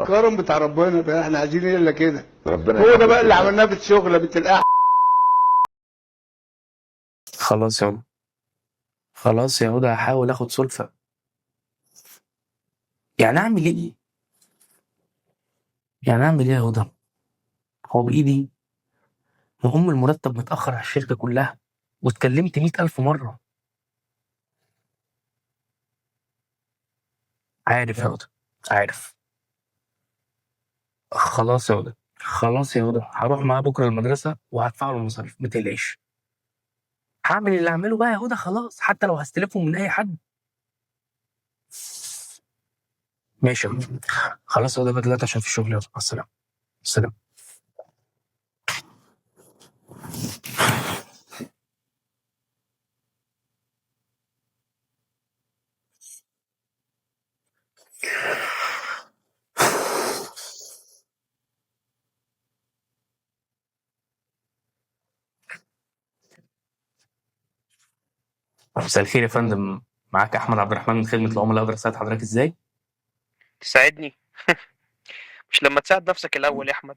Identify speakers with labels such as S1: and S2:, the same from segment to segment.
S1: كرم بتاع ربنا بقى، احنا عايزين ايه الا كده؟
S2: ربنا
S1: هو ده
S2: يحفظك
S1: بقى اللي
S2: يا رب.
S1: عملناه في الشغل بنت الأح.
S3: خلاص يا هدى، خلاص يا هدى، هحاول اخد سلفة. يعني اعمل ايه؟ يعني اعمل ايه يا هدى؟ هو بايدي؟ ما ام المرتب متأخر على الشركة كلها، واتكلمت 100,000 مرة. عارف يا هدى، عارف. خلاص يا هدى، خلاص يا هدى، هروح معاه بكرة المدرسة وهدفع له المصاريف، ما تقلقيش. هعمل اللي اعمله بقى يا هدى، خلاص، حتى لو هستلفهم من اي حد. ماشي يا هدى، خلاص يا هدى بقى دلوقتي عشان في الشغل. يلا مع السلامة. سلام. مساء الخير يا فندم، معاك احمد عبد الرحمن من خدمة العملاء، اقدر اساعد حضرتك ازاي؟
S4: تساعدني؟ مش لما تساعد نفسك الأول يا أحمد.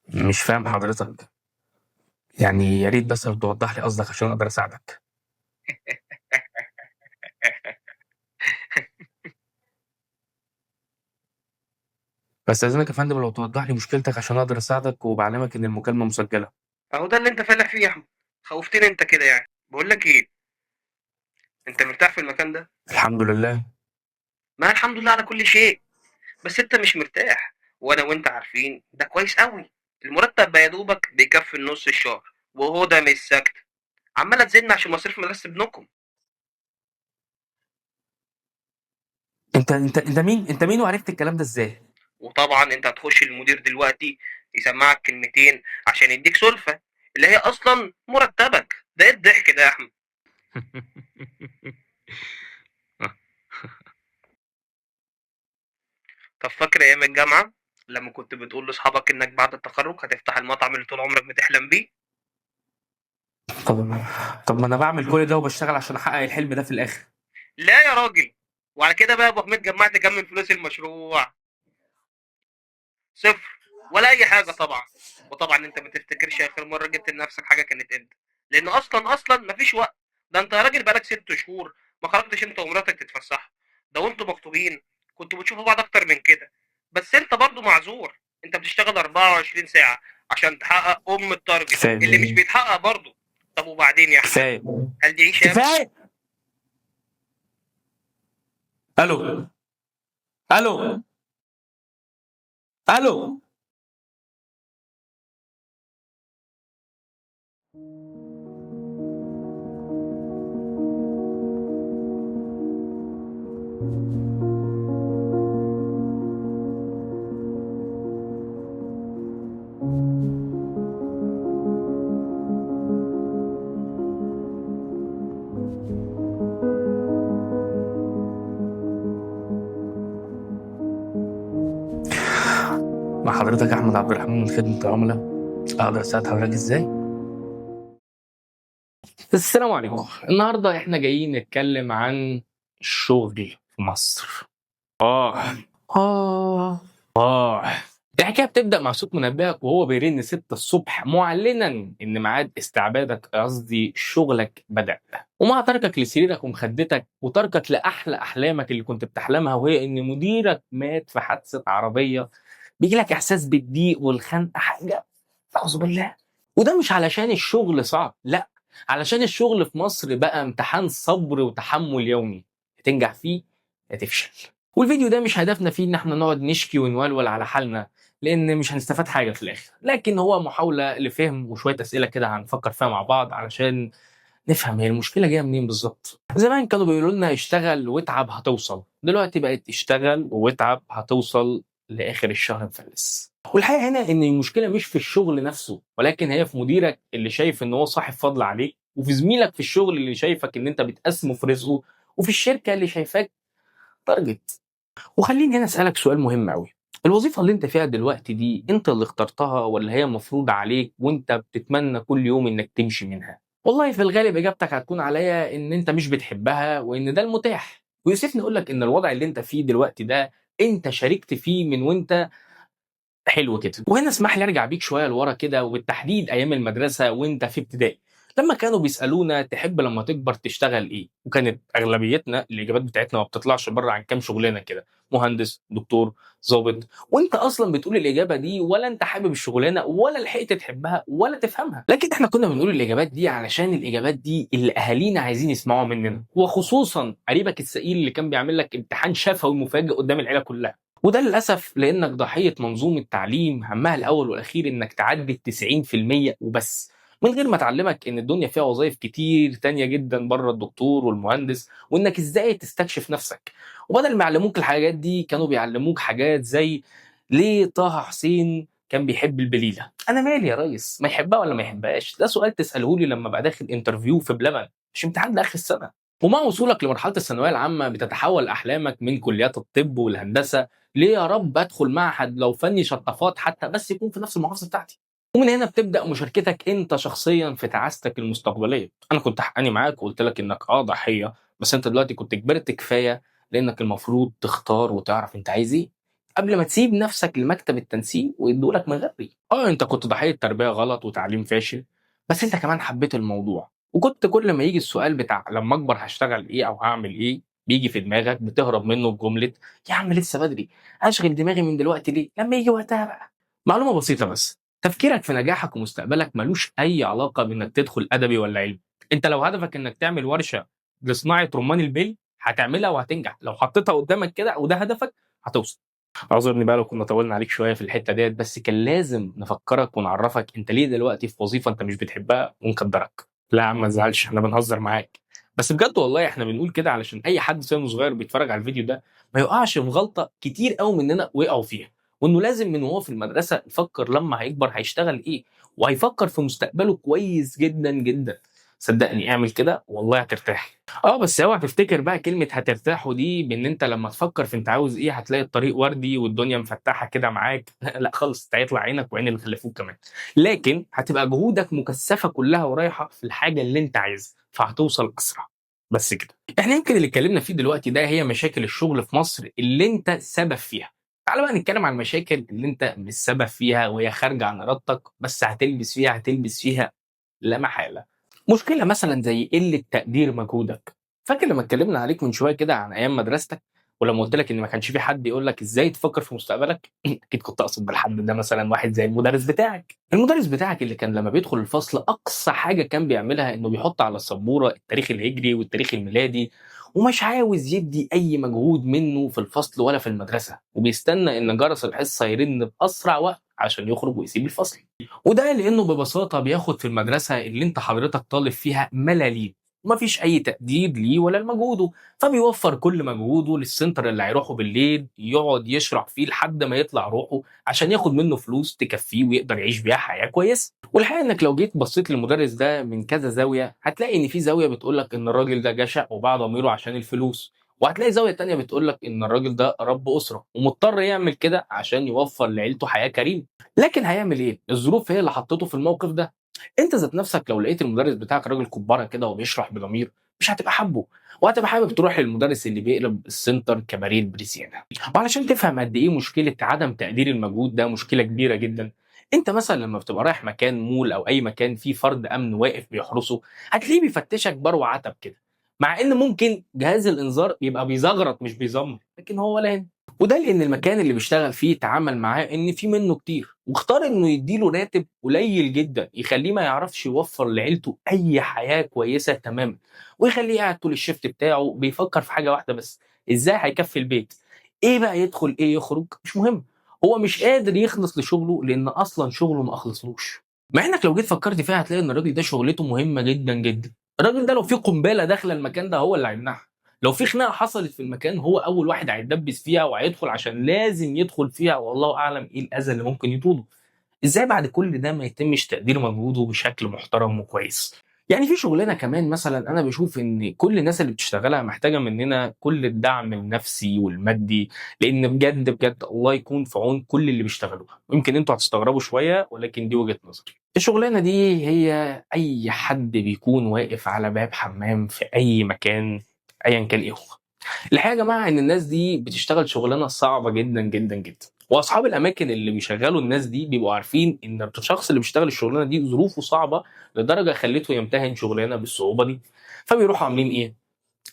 S3: مش فاهم حضرتك، يعني يا ريت بس لو توضح لي قصدك عشان اقدر اساعدك. بس استاذنك يا فندم لو توضح لي مشكلتك عشان اقدر اساعدك، وبعلمك ان المكالمة مسجله.
S4: أهو ده اللي أنت فالح فيه يا أحمد، خوفتني أنت كده يعني. بقول لك إيه، أنت مرتاح في المكان ده؟
S3: الحمد لله.
S4: ما الحمد لله على كل شيء، بس أنت مش مرتاح، وأنا وأنت عارفين ده كويس قوي. المرتب بقى يا دوبك بيكفي النص الشهر، وهو ده مش ساكت، عمالة تزن عشان مصاريف مدرسة ابنكم.
S3: انت مين؟ انت مين وعرفت الكلام ده ازاي؟
S4: وطبعا أنت هتخش المدير دلوقتي يسمعك كلمتين عشان يديك سلفة اللي هي أصلا مرتبك. ده إيه الضحك ده يا أحمد؟ طب فاكر أيام الجامعة لما كنت بتقول لأصحابك إنك بعد التخرج هتفتح المطعم اللي طول عمرك بتحلم بيه؟
S3: طب ما انا بعمل كل ده وبشتغل عشان احقق الحلم ده في الاخر.
S4: لا يا راجل، وعلى كده بقى يا أبو حميد جمعت كام من فلوس المشروع؟ صفر ولا أي حاجة طبعا. وطبعا أنت ما تفتكرش آخر مرة جبت لنفسك حاجة كانت إمتى، لأن أصلا مفيش وقت. ده أنت يا راجل بقالك 6 شهور ما خرجتش أنت ومراتك تتفسحوا، ده وأنتوا مخطوبين كنتوا بتشوفوا بعض أكتر من كده. بس أنت برضو معذور، أنت بتشتغل 24 ساعة عشان تحقق أم ال target
S3: كفاية.
S4: اللي مش بيتحقق برضو. طب وبعدين يا أحمد؟
S3: كفاية.
S4: هل دي عيشة يا ابني؟
S3: كفاية. الو الو الو. مع حضرتك احمد عبد الرحمن من خدمة العملاء، اقدر اساعد حضرتك ازاي؟ السلام عليكم. النهارده احنا جايين نتكلم عن الشغل في مصر. آه آه الحكاية بتبدأ مع صوت منبهك وهو بيرن 6 الصبح معلنا إن ميعاد استعبادك، قصدي شغلك، بدأ. ومع تركك لسريرك ومخدتك وتركك لأحلى أحلامك اللي كنت بتحلمها، وهي إن مديرك مات في حادثة عربية، بيجي لك إحساس بالضيق والخنقة، حاجة أعوذ بالله. وده مش علشان الشغل صعب، لا، علشان الشغل في مصر بقى امتحان صبر وتحمل يومي، تنجح فيه يا تفشل. والفيديو ده مش هدفنا فيه ان احنا نقعد نشكي ونولول على حالنا، لان مش هنستفاد حاجة في الاخر، لكن هو محاولة لفهم وشوية اسئلة كده هنفكر فيها مع بعض علشان نفهم هي المشكلة جاية منين بالظبط. زمان كانوا بيقولوا لنا اشتغل واتعب هتوصل، دلوقتي بقت اشتغل واتعب هتوصل لاخر الشهر مفلس. والحقيقة هنا ان المشكلة مش في الشغل نفسه، ولكن هي في مديرك اللي شايف ان هو صاحب فضل عليك، وفي زميلك في الشغل اللي شايفك ان انت بتقسمه في رزقه، وفي الشركة اللي شايفاك تارجت. وخليني هنا اسالك سؤال مهم قوي، الوظيفة اللي انت فيها دلوقتي دي انت اللي اخترتها ولا هي مفروضة عليك وانت بتتمنى كل يوم انك تمشي منها؟ والله في الغالب اجابتك هتكون عليا ان انت مش بتحبها وان ده المتاح. ويوسفني اقول لك ان الوضع اللي انت فيه دلوقتي ده انت شاركت فيه من وانت حلو كده. وهنا اسمح لي ارجع بيك شوية لورا كده، وبالتحديد ايام المدرسة وانت في ابتدائي، لما كانوا بيسالونا تحب لما تكبر تشتغل ايه، وكانت اغلبيتنا الاجابات بتاعتنا ما بتطلعش بره عن كام شغلانة كده: مهندس، دكتور، ظابط. وانت اصلا بتقول الاجابة دي ولا انت حابب الشغلانة ولا لحقت تحبها ولا تفهمها، لكن احنا كنا بنقول الاجابات دي علشان الاجابات دي اللي اهالينا عايزين يسمعوها مننا، وخصوصا قريبك الثقيل اللي كان بيعمل لك امتحان شفوي مفاجئ قدام العيلة كلها. وده للأسف لأنك ضحية منظومة تعليم همها الأول والأخير إنك تعدي 90% وبس، من غير ما تعلمك إن الدنيا فيها وظائف كتير تانية جدا بره الدكتور والمهندس، وإنك إزاي تستكشف نفسك. وبدل ما يعلموك الحاجات دي كانوا بيعلموك حاجات زي ليه طه حسين كان بيحب البليلة؟ أنا مالي يا ريس، ما يحبها ولا ما يحبهاش؟ ده سؤال تسأله لي لما أبقى داخل interview في بلبن، مش امتحان لآخر السنة. ومع وصولك لمرحلة الثانوية العامة بتتحول أحلامك من كليات الطب والهندسة ليه يا رب ادخل معهد لو فني شطافات حتى، بس يكون في نفس المحافظة بتاعتي. ومن هنا بتبدا مشاركتك انت شخصيا في تعاستك المستقبلية. انا كنت حقاني معاك وقلت لك انك ضحية، بس انت دلوقتي كنت كبرت كفاية لانك المفروض تختار وتعرف انت عايز ايه قبل ما تسيب نفسك لمكتب التنسيق ويدولك مغري. انت كنت ضحية تربيه غلط وتعليم فاشل، بس انت كمان حبيت الموضوع، وكنت كل ما يجي السؤال بتاع لما اكبر هشتغل ايه او هعمل ايه بيجي في دماغك بتهرب منه بجملة يا عم لسه بدري، اشغل دماغي من دلوقتي ليه؟ لما يجي وقتها بقى. معلومة بسيطة بس، تفكيرك في نجاحك ومستقبلك ملوش اي علاقة بانك تدخل ادبي ولا علمي. انت لو هدفك انك تعمل ورشه لصناعة رمان البلي هتعملها وهتنجح، لو حطيتها قدامك كده وده هدفك هتوصل. اعذرني بقى لو كنا طولنا عليك شوية في الحتة ديت، بس كان لازم نفكرك ونعرفك انت ليه دلوقتي في وظيفة انت مش بتحبها ونقدرك. لا يا عم ما تزعلش، احنا بنهزر معاك، بس بجد والله احنا بنقول كده علشان اي حد سنة صغير بيتفرج على الفيديو ده ما يقعش في غلطه كتير قوي مننا وقعوا فيها، وانه لازم من وهو في المدرسة يفكر لما هيكبر هيشتغل ايه، وهيفكر في مستقبله كويس جدا جدا. صدقني اعمل كده والله هترتاح. بس اوعى تفتكر بقى كلمة هترتاحوا دي بان انت لما تفكر في انت عاوز ايه هتلاقي الطريق وردي والدنيا مفتحة كده معاك. لا خالص، انت هيطلع عينك وعين اللي خلفوك كمان، لكن هتبقى جهودك مكثفة كلها ورايحه في الحاجة اللي انت عايزها، فهتوصل اسرع. بس كده احنا يمكن اللي اتكلمنا فيه دلوقتي ده هي مشاكل الشغل في مصر اللي انت سبب فيها. تعال بقى نتكلم عن المشاكل اللي انت مش سبب فيها وهي خارجه عن ارادتك، بس هتلبس فيها هتلبس فيها لا محالة. مشكلة مثلا زي قلة تقدير مجهودك. فاكر لما اتكلمنا عليك من شوية كده عن ايام مدرستك، ولما قلت لك ان ما كانش في حد يقول لك ازاي تفكر في مستقبلك؟ اكيد كنت اقصد بالحد ده مثلا واحد زي المدرس بتاعك. المدرس بتاعك اللي كان لما بيدخل الفصل اقصى حاجة كان بيعملها انه بيحط على السبوره التاريخ الهجري والتاريخ الميلادي، ومش عاوز يدي اي مجهود منه في الفصل ولا في المدرسة، وبيستنى ان جرس الحصة يرن باسرع وقت عشان يخرج ويسيب الفصل. وده لانه ببساطة بياخد في المدرسة اللي انت حضرتك طالب فيها ملاليم، ومفيش اي تقدير ليه ولا لمجهوده، فبيوفر كل مجهوده للسنتر اللي هيروحه بالليل يقعد يشرح فيه لحد ما يطلع روحه عشان ياخد منه فلوس تكفيه ويقدر يعيش بيها حياة كويسة. والحقيقة انك لو جيت بصيت للمدرس ده من كذا زاوية هتلاقي ان في زاوية بتقولك ان الراجل ده جشع وباع ضميره عشان الفلوس، وهتلاقي زاوية تانية بتقولك ان الراجل ده رب اسره ومضطر يعمل كده عشان يوفر لعيلته حياة كريمة. لكن هيعمل ايه؟ الظروف هي اللي حطته في الموقف ده. انت ذات نفسك لو لقيت المدرس بتاعك راجل كبارة كده وبيشرح بضمير مش هتبقى حابة، وهتبقى حابب تروح للمدرس اللي بيقلب السنتر كباريه بريسيانا. وعلشان تفهم قد ايه مشكلة عدم تقدير المجهود ده مشكلة كبيرة جدا، انت مثلا لما بتبقى رايح مكان مول او اي مكان فيه فرد امن واقف بيحرسه هتلاقيه بيفتشك بر وعتب كده، مع ان ممكن جهاز الانذار يبقى بيزغرط مش بيزمر، لكن هو ولا هنا. وده لان المكان اللي بيشتغل فيه اتعامل معاه ان في منه كتير، واختار انه يديله راتب قليل جدا يخليه ما يعرفش يوفر لعيلته اي حياة كويسة تماما، ويخليه قاعد طول ال shift بتاعه بيفكر في حاجة واحدة بس، ازاي هيكفي البيت، ايه بقى يدخل ايه يخرج مش مهم، هو مش قادر يخلص لشغلة لان اصلا شغله ما اخلصلوش. مع انك لو جيت فكرت فيها هتلاقي ان الراجل ده شغلته مهمة جدا جدا. الراجل ده لو في قنبلة داخله المكان ده هو اللي هيمنعها، لو في خناقه حصلت في المكان هو اول واحد هيتدبس فيها وهيدخل عشان لازم يدخل فيها، والله اعلم ايه الاذى اللي ممكن يطوله. ازاي بعد كل ده ما يتمش تقدير مجهوده بشكل محترم وكويس؟ يعني في شغلانة كمان مثلا انا بشوف ان كل الناس اللي بتشتغلها محتاجه مننا كل الدعم النفسي والمادي، لان بجد بجد الله يكون في عون كل اللي بيشتغلوها. يمكن انتوا هتستغربوا شوية ولكن دي وجهه نظري. الشغلانة دي هي اي حد بيكون واقف على باب حمام في اي مكان ايا كان ايه هو. الحقيقة يا جماعة ان الناس دي بتشتغل شغلانة صعبة جدا جدا جدا، واصحاب الاماكن اللي بيشغلوا الناس دي بيبقوا عارفين ان الشخص اللي بيشتغل الشغلانة دي ظروفه صعبة لدرجة خلته يمتهن شغلانة بالصعوبه دي، فبيروحوا عاملين ايه؟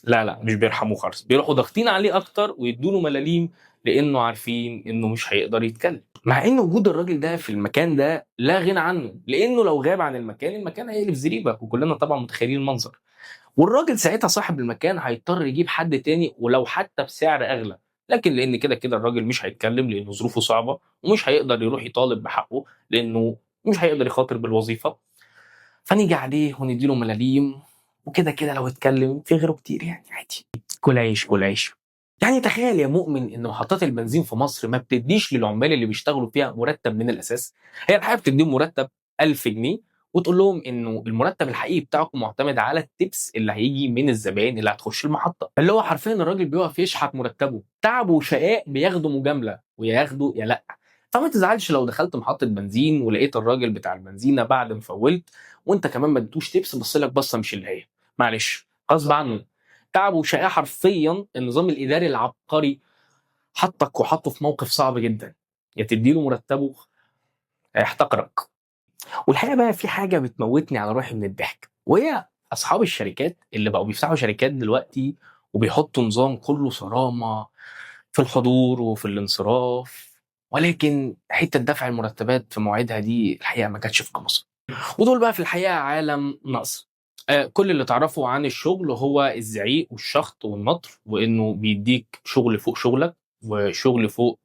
S3: لا لا، مش بيرحموه خالص، بيروحوا ضاغطين عليه اكتر ويدوا له ملاليم لانه عارفين انه مش هيقدر يتكلم. مع ان وجود الراجل ده في المكان ده لا غنى عنه، لانه لو غاب عن المكان المكان هيقلب زريبه، وكلنا طبعا متخيلين المنظر. والراجل ساعتها صاحب المكان هيضطر يجيب حد تاني ولو حتى بسعر اغلى، لكن لان كده كده الراجل مش هيتكلم لانه ظروفه صعبة ومش هيقدر يروح يطالب بحقه لانه مش هيقدر يخاطر بالوظيفة، فنيجي عليه ونديله ملاليم، وكده كده لو اتكلم في غيره كتير يعني عادي. كل عيش كل عيش. يعني تخيل يا مؤمن ان محطات البنزين في مصر ما بتديش للعمال اللي بيشتغلوا فيها مرتب من الاساس. هي الحقيقة بتديهم مرتب 1000 جنيه وتقول لهم انه المرتب الحقيقي بتاعكم معتمد على ال tips اللي هيجي من الزباين اللي هتخش المحطة، اللي هو حرفيا الراجل بيقف يشحت مرتبه، تعبه وشقاء بياخده مجاملة وياخده يا لا. فما تزعلش لو دخلت محطة بنزين ولقيت الراجل بتاع البنزينه بعد ما فولت وانت كمان ما اديتوش tips بص لك بصة مش اللي هي، معلش غصب عنه، تعبه وشقاء حرفيا. النظام الاداري العبقري حطك وحطه في موقف صعب جدا، يا تديله مرتبه هيحتقرك. والحقيقة بقى في حاجة بتموتني على روحي من الضحك، وهي اصحاب الشركات اللي بقوا بيفتحوا شركات دلوقتي وبيحطوا نظام كله صرامه في الحضور وفي الانصراف، ولكن حتة دفع المرتبات في مواعيدها دي الحقيقة ما كانتش في قاموسها. ودول بقى في الحقيقة عالم نقص. كل اللي تعرفه عن الشغل هو الزعيق والشخط والنطر، وانه بيديك شغل فوق شغلك وشغل فوق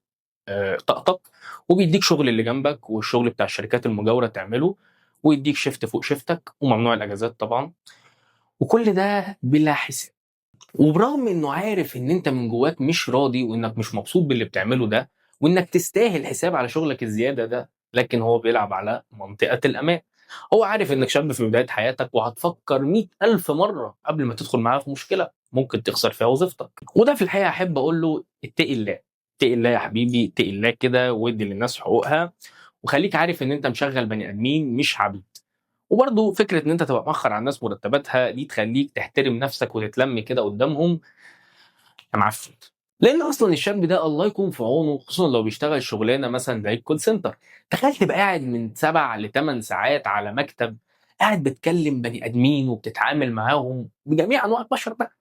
S3: طاقتك، وبيديك شغل اللي جنبك والشغل بتاع الشركات المجاورة تعمله، ويديك shift فوق shift ك، وممنوع الاجازات طبعا، وكل ده بلا حساب. وبرغم انه عارف ان انت من جواك مش راضي وانك مش مبسوط باللي بتعمله ده وانك تستاهل حساب على شغلك الزيادة ده، لكن هو بيلعب على منطقة الامان. هو عارف انك شاب في بداية حياتك وهتفكر 100,000 مرة قبل ما تدخل معاه في مشكلة ممكن تخسر فيها وظيفتك. وده في الحقيقة احب اقول له اتقي الله، اتقي الله يا حبيبي، اتقي الله كده، وادي للناس حقوقها، وخليك عارف ان انت مشغل بني ادمين مش عبيد. وبرضه فكرة ان انت تبقى مأخر على الناس مرتباتها دي تخليك تحترم نفسك وتتلم كده قدامهم يا معفن. لان اصلا الشاب ده الله يكون في عونه، خصوصا لو بيشتغل شغلانة مثلا زي ال call center. تخيل تبقى قاعد من 7 ل 8 ساعات على مكتب، قاعد بتكلم بني ادمين وبتتعامل معاهم بجميع انواع البشر بقى،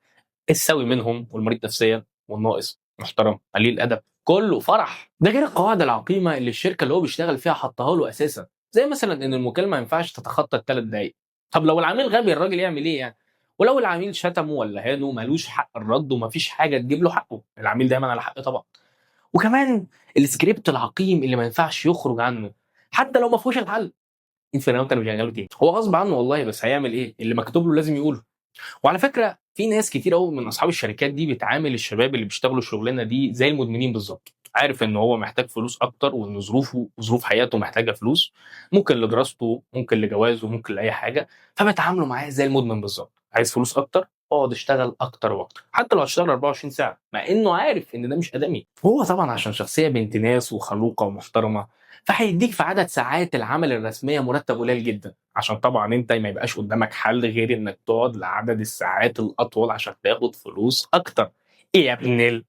S3: السوي منهم والمريض نفسيا والناقص محترم قليل الادب، كله فرح. ده غير القواعد العقيمه اللي الشركة اللي هو بيشتغل فيها حطها له اساسا، زي مثلا ان المكالمة ما ينفعش تتخطى ال3 دقائق. طب لو العميل غبي الراجل يعمل ايه يعني؟ ولو العميل شتمه ولا هانه ملوش حق الرد ومفيش حاجة تجيب له حقه، العميل دايما على حق طبعا. وكمان السكريبت العقيم اللي ما ينفعش يخرج عنه حتى لو ما فيهوش الحل. انت اللي بيشغله تاني، هو غصب عنه والله، بس هيعمل ايه؟ اللي مكتوب له لازم يقوله. وعلى فكرة في ناس كتير قوي من اصحاب الشركات دي بتعامل الشباب اللي بيشتغلوا الشغلانة دي زي المدمنين بالظبط. عارف ان هو محتاج فلوس اكتر وان ظروفه وظروف حياته محتاجه فلوس، ممكن لدراسته، ممكن لجوازه، ممكن لاي حاجة، فبيتعاملوا معاه زي المدمن بالظبط. عايز فلوس اكتر، اقعد اشتغل اكتر واكتر، حتى لو هتشتغل 24 ساعة، مع انه عارف ان ده مش ادمي. وهو طبعا عشان شخصية بنت ناس وخلوقه ومحترمه، فهيديك في عدد ساعات العمل الرسمية مرتب قليل جدا، عشان طبعا انت ما يبقاش قدامك حل غير انك تقعد لعدد الساعات الاطول عشان تاخد فلوس اكتر. ايه يا ابن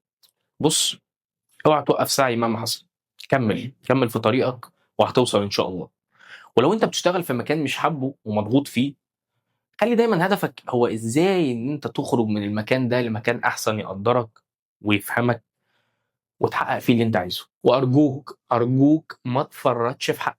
S3: بص، اوعى توقف سعي مهما حصل، كمل كمل في طريقك وهتوصل ان شاء الله. ولو انت بتشتغل في مكان مش حابة ومضغوط فيه، خلي دايما هدفك هو ازاي ان انت تخرج من المكان ده لمكان احسن يقدرك ويفهمك وتحقق فيه اللي انت عايزه. وارجوك ارجوك ما تفرطش في حقك.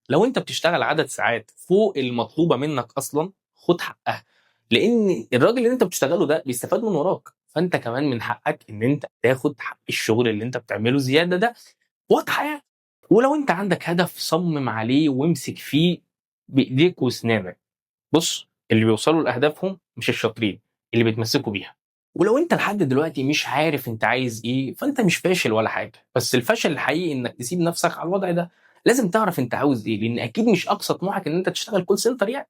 S3: لو انت بتشتغل عدد ساعات فوق المطلوبة منك اصلا، خد حقها، لان الراجل اللي انت بتشتغله ده بيستفاد من وراك، فانت كمان من حقك ان انت تاخد حق الشغل اللي انت بتعمله زيادة ده. واضحة يعني. ولو انت عندك هدف صمم عليه وامسك فيه بايديك واسنانك. بص، اللي بيوصلوا لاهدافهم مش الشاطرين، اللي بيتمسكوا بيها. ولو انت لحد دلوقتي مش عارف انت عايز ايه، فانت مش فاشل ولا حاجة، بس الفشل الحقيقي انك تسيب نفسك على الوضع ده. لازم تعرف انت عاوز ايه، لان اكيد مش اقصى طموحك ان انت تشتغل call center يعني.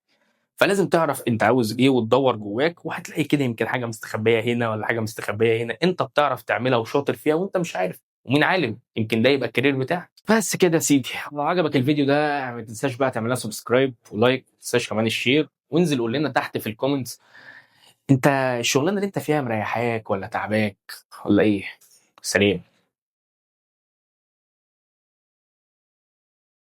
S3: فلازم تعرف انت عاوز ايه وتدور جواك، وهتلاقي كده يمكن حاجة مستخبيه هنا ولا حاجة مستخبيه هنا انت بتعرف تعملها وشاطر فيها وانت مش عارف، ومين عالم يمكن ده يبقى ال career بتاعك. بس كده يا سيدي، لو عجبك الفيديو ده ما تنساش بقى تعمل لنا subscribe و like، ما تنساش كمان ال share، وانزل قول لنا تحت في ال comments انت الشغلانة اللي انت فيها مريحاك ولا تعباك ولا ايه؟ سلام.